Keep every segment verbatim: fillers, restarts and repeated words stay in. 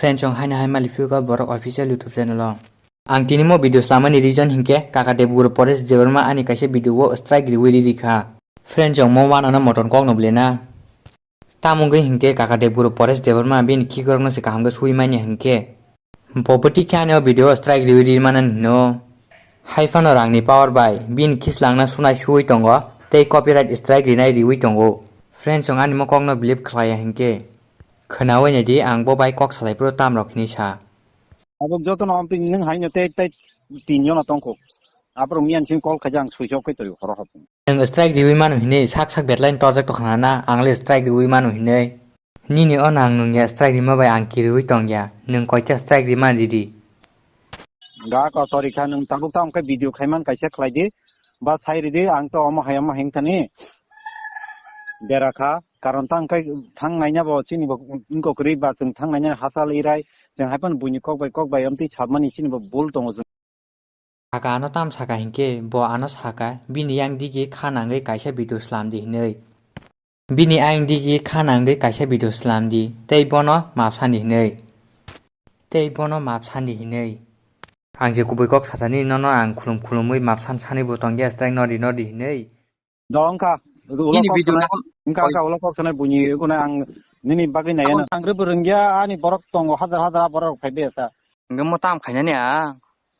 Friends, chwng haino hai mali phiyokha borok official YouTube channel o. Ang tini mo video slamani reason hinkhe Kaka Debguru Paresh Debbarma ani kaisa video o strike riwi riri kha. Friends, chwng mo wanano moton kokno bwlena. Tamo wngwi hinkhe Kaka Debguru Paresh Debbarma bini khikrokno se kaham khe sui manya hinkhe. Bo bwtwi khe ani o video o strike riwi ri manani hino. Hai phano rangni power bai bini khislangna sunai suwi tongo tei copyright strike rinai riwi tongo. Friends, chwng ani mo kokno believe khlaiya hinkhe. Khwnawi naidi, ang bo bai kok salai phuru tamrok hinwi sa. Abo jotono amtwi nwng haino tei, tei tin jona tongkho. Aborok miyan simi call khaijak ang switch off khai torio horo hapung. Nwng strike riwi mano hinwi sak sak betlaini torjak tongkha na, ang le strike riwi mano hinwi. Nini o nang nungya strike rima bai ang kiriwi tongya. Nwng koita strike rima ridi. Ga ko tori kha nwng tabuk tamo khe video khaiman kaisa khlai di. Ba sai ridi ang to omo hai omo heng thani. Bera kha karon tang kai thang naina bo chini bo wngko kwrwi ba chwng thang naina hasal irai chwng hai phano buini kok bai kok bai amtwi sabmani chini bo bul tongo chwng. Kaka ano tam saka hinkhe bo ano saka bini yang digi kha nangwi kaisa video slam di hinwi. Bini ayang digi kha nangwi kaisa video slam di tei bono map sani hinwi. Tei bono map sani hinwi. Ang je kubui kok satani nono ang khulum khulumwi map san sani bo tongya strike nodi nodi hinwi. Do wngkha, ulo Nini kok video sanai, nang- wngkha, wngkha, ulo kok sanai buini, ugo na ang nini bagwi naiya na. Ang rwbw rwngya, ani borok tongo, hajar hajar a borok phai besa. Hwnkhe mo tam khainani a,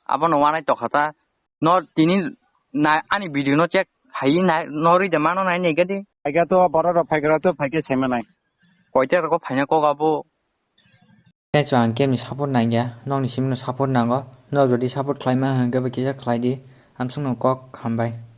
abono wanai tokha ta. No tini na, ani video no check khai nai, no rwi de mano nai nai gadi. Phaiga to borok rok phaigra to phaikhe saimanai. Koita rogo phaina kok abo. Tei chwng ang kemni support nangya, nokni simino support nango. Nok jodi support khlaima hwnkhe bo kisa khlai di. Amsukno kok hambai.